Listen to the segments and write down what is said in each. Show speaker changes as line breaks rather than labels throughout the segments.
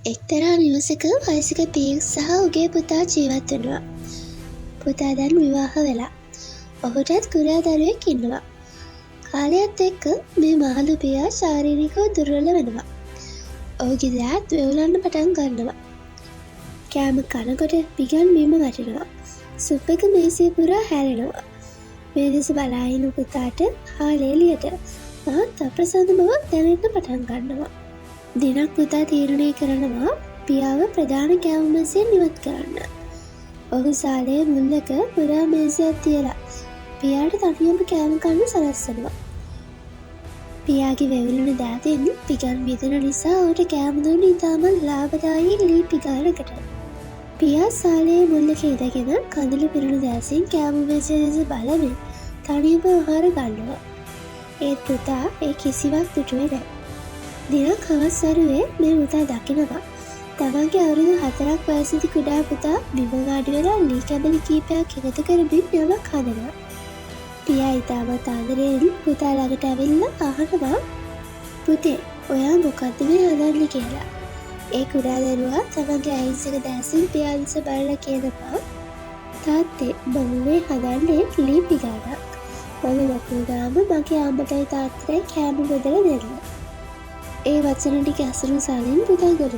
එක්තරා නිවසක වයසක පියෙක් සහ ඔහුගේ පුතා ජීවත් වෙනවා. පුතා දැන් විවාහ වෙලා. ඔහුටත් කුඩා දරුවෙක් ඉන්නවා. කාලයත් එක්ක මේ මහලු පියා ශාරීරිකව දුර්වල වෙනවා. ඔහුගේ දෑත් වෙවුලන්න පටන් ගන්නවා. කෑම කනකොට පිගන් බිම වැටෙනවා. සුප් එක මේසය පුරා හැලෙනවා. මේ දෙස බලා ඉන්න පුතාට හාල් එළියට මහත් අප්‍රසන්න බවක් දැනෙන්න පටන් ගන්නවා. දිනක් පුතා තීරණය කරනවා පියාව ප්‍රධාන කෑම මේසයෙන් ඉවත් කරන්න. ඔහු සාලයේ මුල්ලක පුරා මේසයක් තියලා පියාට තනියම කෑම කන්න සලස්වනවා. පියාගේ වෙවුලන දෑතින් පිගන් බිඳෙන නිසා ඔහුට කෑම දුන්නේ ඉතාමත් ලාභදායී ලී පිගානකට. පියා සාලයේ මුල්ලක ඉඳගෙන කඳුළු පිරුණු දෑසින් කෑම මේසය දෙස බලමින් තනියම ආහාර ගන්නවා. ඒත් පුතා ඒ කිසිවක් දුටුවේ නෑ. දිනක් හවස් වරුවේ මේ පුතා දකිනවා තමන්ගේ අවුරුදු 4ක් වයසේදී කුඩා පුතා බිම වාඩි වෙලා ලී කැබලි කීපයක් එකතු කරමින් යමක් හදනවා. පියා ඉතාමත් ආදරයෙන් පුතා ළඟට ඇවිල්ලා අහනවා, පුතේ ඔයා මොකද්ද මේ හදන්නේ කියලා. ඒ කුඩා දරුවා තමන්ගේ අහිංසක දෑසින් පියා දෙස බලලා කියනවා, තාත්තේ මම මේ හදන්නේ ලී පිගානක්. මම ලොකු වුණාම මගේ අම්මටයි තාත්තටයි කෑම බෙදලා දෙන්න. ඒ වචන ටික ඇසුණු සැනින් පුතා ගොඩ.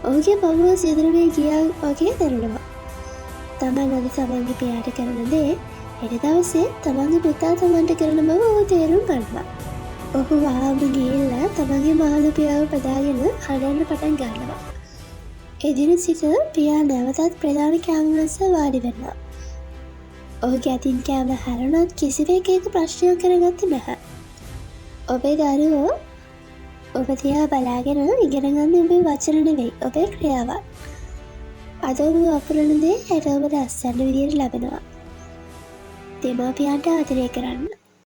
ඔහුගේ පපුව සිදුරු වී ගියා වගේ දැනෙනවා. තමන් අද තමන්ගේ පියාට කරන දේ හෙට දවසේ තමන්ගේ පුතා තමන්ට කරන බව ඔහු තේරුම් ගන්නවා. ඔහු වහාම ගිහිල්ලා තමන්ගේ මහලු පියාව පදාගෙන හඬන්න පටන් ගන්නවා. එදින සිට පියා නැවතත් ප්‍රධාන කෑම ලෙස වාඩි වෙනවා. ඔහුගේ අතින් කෑම හැරුණත් කිසිවෙක් ඒක ප්‍රශ්නයක් කරගත්තේ නැහැ. ඔබේ දරුවෝ ඔබ දිහා බලාගෙන ඉගෙන ගන්න ඔබේ වචන නෙවෙයි, ඔබේ ක්‍රියාවන්. අද ඔබ වපුරන දේ හෙට ඔබට අත්සන්න විදියට ලැබෙනවා. දෙමාපියන්ට ආදරය කරන්න.